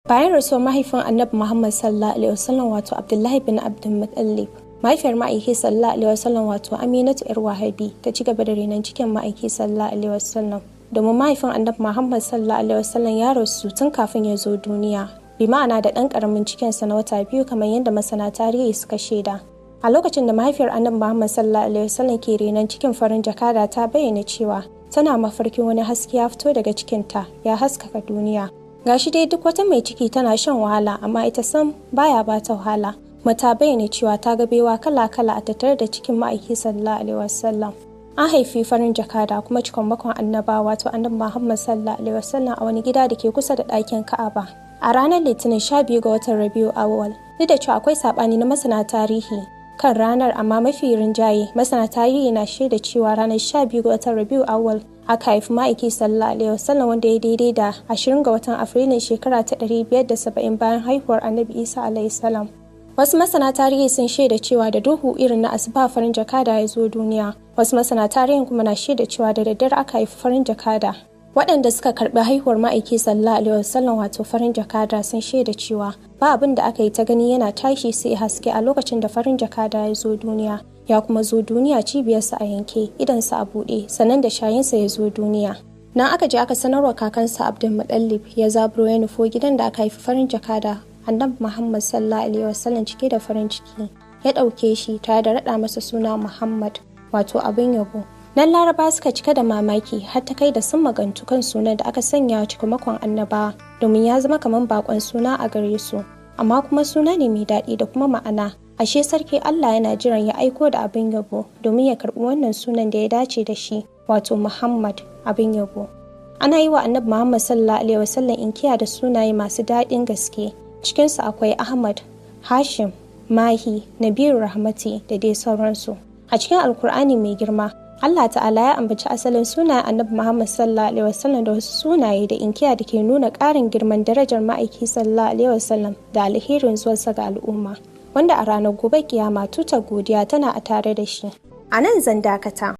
Bayan rasuwar mahaifin Annabi Muhammad sallallahu alaihi wasallam, wato Abdullahi bin Abdul Muttalib, mahaifiyar ma'aiki sallallahu alaihi wasallam, wato Aminatu yar Wahabi, ta ci gaba da renon cikin ma'aiki sallallahu alaihi wasallam. Domin mahaifin Annabi Muhammad sallallahu alaihi wasallam ya rasu tun kafin ya zo duniya. Bi ma'ana, da ɗan ƙaramin cikinsa na wata 2, kamar yadda masana tarihi suka shaida. A lokacin da mahaifiyar Annabi Muhammad sallallahu alaihi wasallam ke renon cikin farin jakada, ta bayyana cewa tana mafarkin wani haske ya fito daga cikinta ya haskaka duniya. Gashi dai duk wata mai ciki tana shan wahala, amma ita sam baya bata wahala. Mata bayyana cewa ta ga baiwa kala-kala a tattare da cikin ma'aiki sallallahu alaihi wasallam. An haifi farin jakada kuma cikon bakon annaba, wato Annabi Muhammad sallallahu alaihi wasallam, a wani gida da ke kusa da ɗakin Ka'aba a ranar Litinin 12 ga watan Rabiu Awwal. Duk da cewa akwai saɓani na masana tarihi kan ranar, amma mafi rinjaye masana tarihi na shaida cewa ranar 12 ga watan Rabiu Awwal aka haifi ma'aiki sallallahu alaihi wasallam, wanda ya daidai da 20 ga watan Afrilun shekara ta 570 bayan haihuwar Annabi Isa alaihi salam. Wasu masana tarihi sun shaida cewa da duhu irin na asuba farin jakada ya zo duniya. Wasu masana tarihin kuma na shaida cewa da daddare aka haifi farin jakada. Waɗanda suka karɓi haihuwar ma'aiki sallallahu alaihi wasallam, wato farin jakada, sun shaida cewa ba abin da aka yi ta gani yana tashi sai haske a lokacin da farin jakada ya zo duniya. Ya kuma zo duniya cibiyarsa a yanke, idansa a buɗe, sannan da shayinsa ya zo duniya. Nan aka je aka sanarwa kakansa Abdul Muttalib, ya zaburo ya nufo gidan da aka haifi farin jakada Annabi Muhammad sallallahu alaihi wasallam cike da farin ciki. Ya ɗauke shi tare da raɗa masa suna Muhammad, wato abin yabo. Nan Laraba suka cika da mamaki, har ta kai da sun magantu kan sunan da aka sanya cikamakon annaba, domin ya zama kamar bakon suna a gare su. Amma kuma suna ne mai daɗi da kuma ma'ana. Ashe sarki Allah yana jiran ya aiko da abin yabo domin ya karɓi wannan sunan da ya dace da shi, wato Muhammad, abin yabo. Ana yi wa Annabi Muhammad sallallahu alaihi wasallam inkiya da sunaye masu daɗin gaske. Cikinsu akwai Ahmad, Hashim, Mahi, Nabiyu Rahmati da dai sauransu. A cikin Alkur'ani mai girma, Allah Ta'ala ya ambaci asalin sunayen Annabi Muhammad sallallahu alaihi wasallam da wasu sunaye da inkiya da ke nuna ƙarin girman darajar ma'aiki sallallahu alaihi wasallam da alherin zuwansa ga al'umma, wanda a ranar gobe kiyama tutar godiya tana a tare da shi. A nan zan dakata.